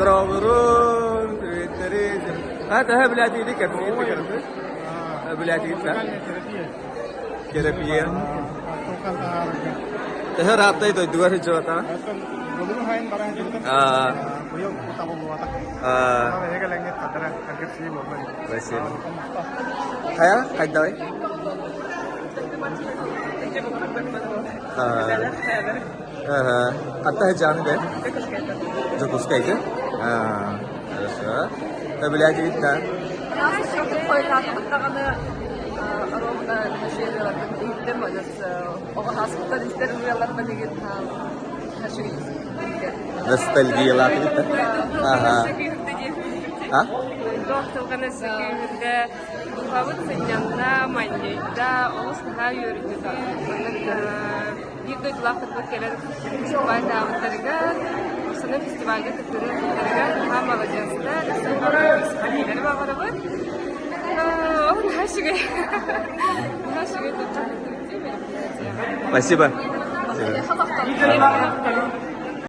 Здорово, приветтерин. А, төһө билээтигит кэпсиир кэрэ? Билээтигит да? Терапия. Төһө ырааттай дойдугар сылдьыбата? Спасибо. Хайа, хайдавай? Хатта сылдьааны бэр? Дьокуускайга? Хорошо. Төбүлээтигит да? даҕаны иһиттим оҕо сааспыттан истэр ырыаларбын игин Ностальгиялаатыгыт да? Ага. А? Духабыт сынньанна, манньыйда, олус наһаа үөрдүбүт. Маннык биир дойдулаахтарбыт кэлэн фестивальдаабыттарыгар, Сана фестивальга кыттыыны ылбыттарыгар наһаа маладьыастар, ситиһиилэри баҕарабыт. Ол наһаа үчүгэй. Наһаа үчүгэй Спасибо.